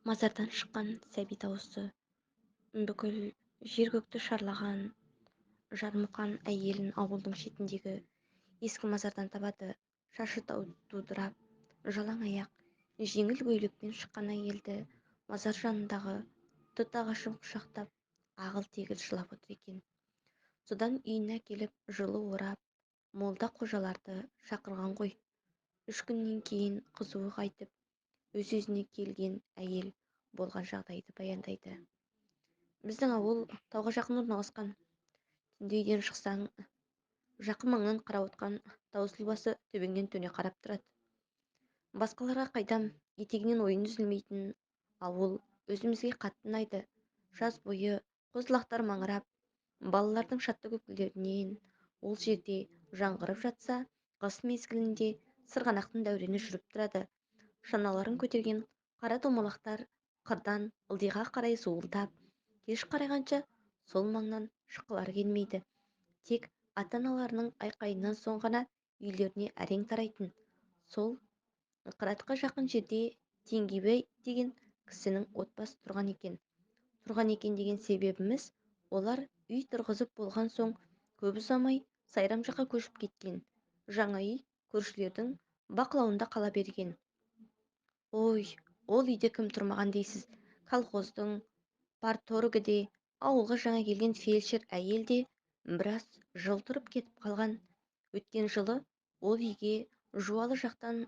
Мазардан шыққан сәби дауысы бүкіл жер-көкті шарлаған. Жармұқан әйелін ауылдың шетіндегі ескі мазардан табады. Шашы дудырап, жалаң аяқ, жеңіл көйлекпен шыққан әйелді мазар жанындағы тұт ағашын құшақтап, ағыл-тегіл жылап отыр екен. Содан үйіне әкеліп, жылы орап, молда қожаларды шақырған ғой. 3 күннен кейін қызуы қайтып, өз-өзіне келген әйел болған жағдайды баяндайды. Біздің ауыл тауға жақын орналасқан. Түнде үйден шықсаң, жақын маңнан қарауытқан тау сұлбасы төбеңнен төне қарап тұрады. Басқаларға қайдам, етегінен ойын үзілмейтін ауыл өзімізге қатты ұнайды. Жаз бойы қозы-лақтар маңырап, балалардың шатты күлкілерінен ол жерде жаңғырып жатса, қыс мезгілінде сырғанақтың дәурені жүріп тұрады. Шаналарын көтерген қара домалақтар қырдан ылдиға қарай зуылдап, кеш қарайғанша сол маңнан шыққылары келмейді. Тек ата-аналарының айқайынан соң ғана үйлеріне әрең тарайтын. Сол қыратқа жақын жерде Теңгебай деген кісінің отбасы тұрған екен. Тұрған екен деген себебіміз, олар үй тұрғызып болған соң көп ұзамай Сайрам жаққа көшіп кеткен. Жаңа үй көршілердің бақылауында қала берген. Ой, ол үйде кім тұрмаған дейсіз? Колхоздың парторгі де, ауылға жаңа келген фельдшер әйел де біраз жыл тұрып кетіп қалған. Өткен жылы ол үйге Жуалы жақтан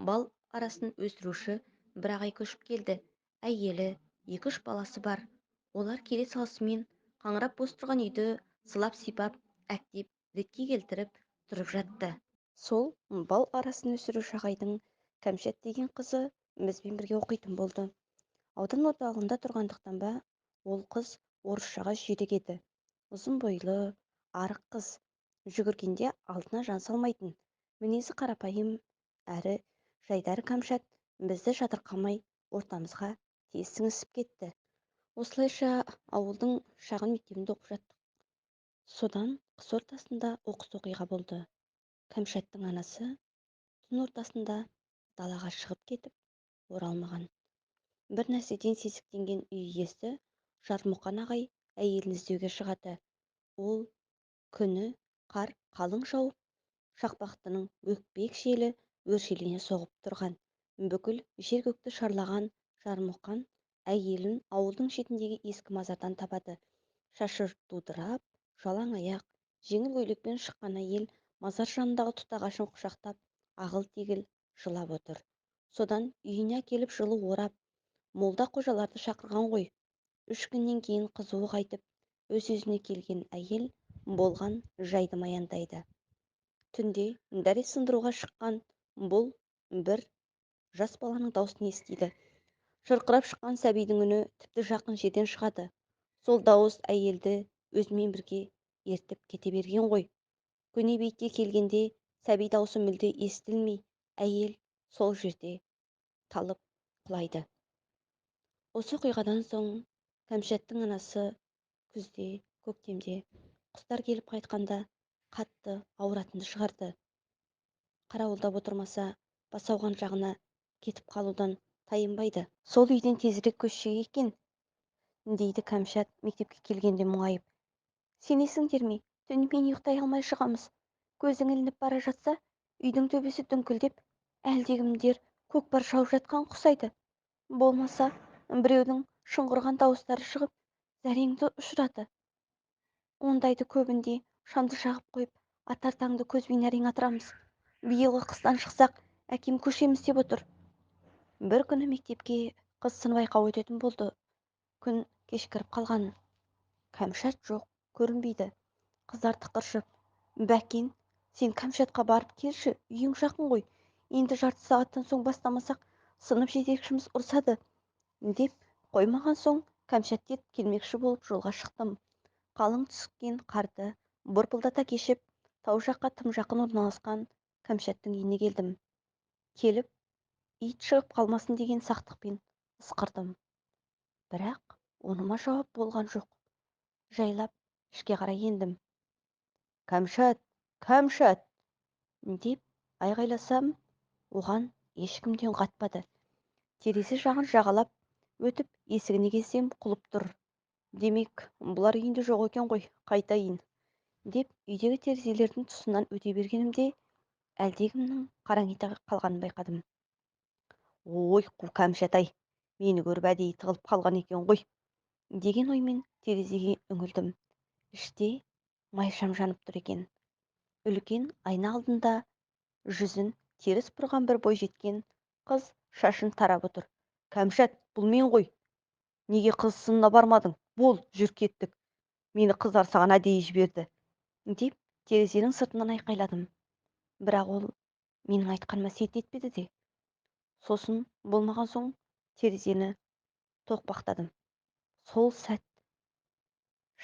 бал арасын өсіруші бір ағай көшіп келді. Әйелі, 2-3 баласы бар. Олар келе салысымен қаңырап бос тұрған үйді сылап-сипап, әктеп, ретке келтіріп тұрып жатты. Сол бал арасын өсіруші ағайдың Кәмшат деген қызы бізбен бірге оқитын болды. Аудан орталығында тұрғандықтан ба, ол қыз орысшаға жүйрік еді. Ұзын бойлы, арық қыз, жүгіргенде алдына жан салмайтын, мінезі қарапайым, әрі жайдары Кәмшат бізді жатырқамай ортамызға тез сіңісіп кетті. Осылайша ауылдың шағын мектебінде оқып жаттық. Содан қыс ортасында оқыс оқиға болды. Кәмшаттың анасы түн ортасында далаға шығып кетіп, оралмаған. Бір нәрседен сезіктенген үй иесі Жармұқан ағай әйелін іздеуге шығады. Ол күні қар қалың жауып, шақпақтының өкпек желі өршелене соғып тұрған. Бүкіл жер-көкті шарлаған Жармұқан әйелін ауылдың шетіндегі ескі мазардан табады. Шашы дудырап, жалаң аяқ, жеңіл көйлекпен шыққан әйел мазар жанындағы тұт ағашын құшақтап, ағыл-тегіл жылап отыр. Содан үйіне әкеліп жылы орап, молда қожаларды шақырған ғой. 3 күннен кейін қызуы қайтып, өз-өзіне келген әйел болған жайды маяндайды. Түнде дәрет сындыруға шыққан бұл бір жас баланың даусын естиді. Шырқырап шыққан сәбидің үні тіпті жақын жерден шығады. Сол дауыс әйелді өзімен бірге ертіп кете берген ғой. Көне бейітке келгенде сәби даусы мүлде естілмей, әйел сол жерде талып құлайды. Осы оқиғадан соң Кәмшаттың анасы күзде, көктемде құстар келіп қайтқанда қатты ауыратынды шығарды. Қарауылдап отырмаса, бас ауған жағына кетіп қалудан тайынбайды. Сол үйден тезірек көшсе екен, дейді Кәмшат мектепке келгенде мұңайып. Сенесіңдер ме, түнімен ұйықтай алмай шығамыз. Көзің ілініп бара жатса, үйдің төбесі дүңкілдеп, әлдекімдер көкпар шауып жатқан ұқсайды. Болмаса, біреудің шыңғырған дауыстары шығып, зәреңді ұшырады. Ондайды көбінде шамды жағып қойып, атар таңды көзбен әрең атырамыз. Биылғы қыстан шықсақ, әкем көшеміз деп отыр. Бір күні мектепке қыз сынып айқау өтетін болды. Күн кешкіріп қалған. Кәмшат жоқ, көрінбейді. Қыздар тықыршып, Бәкен, сен Кәмшатқа барып келші, үйің жақын ғой. Енді жарты сағаттан соң бастамасақ, сынып жетекшіміз ұрсады, деп қоймаған соң Кәмшатке келмекші болып жолға шықтым. Қалың түскен қарды бұрпылдата кешіп, тау жаққа тым жақын орналасқан Кәмшаттың үйіне келдім. Келіп, ит шығып қалмасын деген сақтықпен ысқырдым. Бірақ оныма жауап болған жоқ. Жайлап ішке қарай ендім. Кәмшат, Кәмшат деп айғайласам, оған ешкім де үн қатпады. Терезе жағын жағалап, Өтіп есігіне келсем, құлып тұр. Демек, бұлар үйінде жоқ екен ғой, қайтайын деп үйдегі терезелердің тұсынан өте бергенімде әлдекімнің қараң ете қалғанын байқадым. Ой, қу Кәмшат-ай, мені көріп әдейі тығылып қалған екен ғой деген оймен терезеге үңілдім. Іште май шам жанып тұр екен. Үлкен айна алдында жүзін теріс бұрған бір бойжеткен қыз шашын тарап отыр. Кәмшат, бұл мен ғой. Неге қыз сынына бармадың? Бол, жүр кеттік. Мені қыздар саған әдейі жіберді деп терезенің сыртынан айқайладым. Бірақ ол менің айтқаныма селт етпеді де. Сосын болмаған соң терезені тоқпақтадым. Сол сәт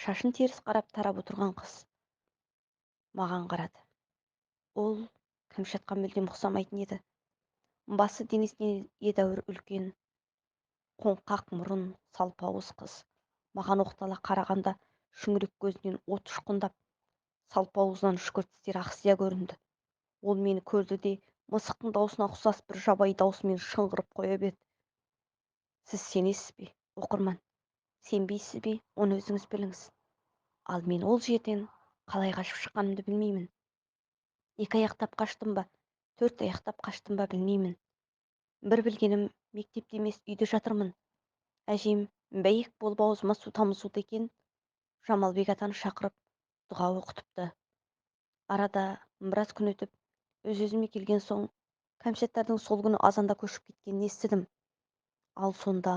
шашын теріс қарап тарап отырған қыз маған қарады. Ол Кәмшатқа мүлдем ұқсамайтын еді. Басы денесінен едәуір үлкен, қоңқақ мұрын, салпауыз қыз. Маған оқтала қарағанда шүңірек көзінен от ұшқындап, салпауызынан үшкір тістері ақсия көрінді. Ол мені көрді де, мысықтың даусына ұқсас бір жабайы даусымен шыңғырып қоя берді. Сіз сенесіз бе, оқырман? Сенбейсіз бе, оны өзіңіз біліңіз. Ал мен ол жерден қалай қашып шыққанымды білмеймін. Екі аяқтап қаштым ба, төрт аяқтап қаштым ба білмеймін. Бір білгенім, мектепте емес, үйде жатырмын. Әжем бәйек болып аузыма су тамызуды екен, Жамалбек атаны шақырып дұға оқытыпты. Арада біраз күн өтіп, өз-өзіме келген соң Кәмшаттардың сол күні азанда көшіп кеткенін естідім. Ал сонда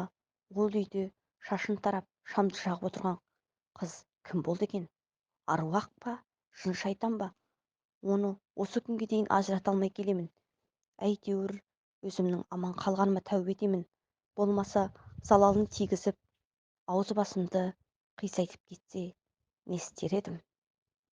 ол үйде шашын тарап, шамды жағып отырған қыз кім болды екен? Аруақ па, жын шайтан ба? Оны осы күнге дейін ажырата алмай келемін. Әйтеуір өзімнің аман қалғаныма тәубе етемін. Болмаса залалын тигізіп, аузы басымды қисайтып кетсе, не істер едім?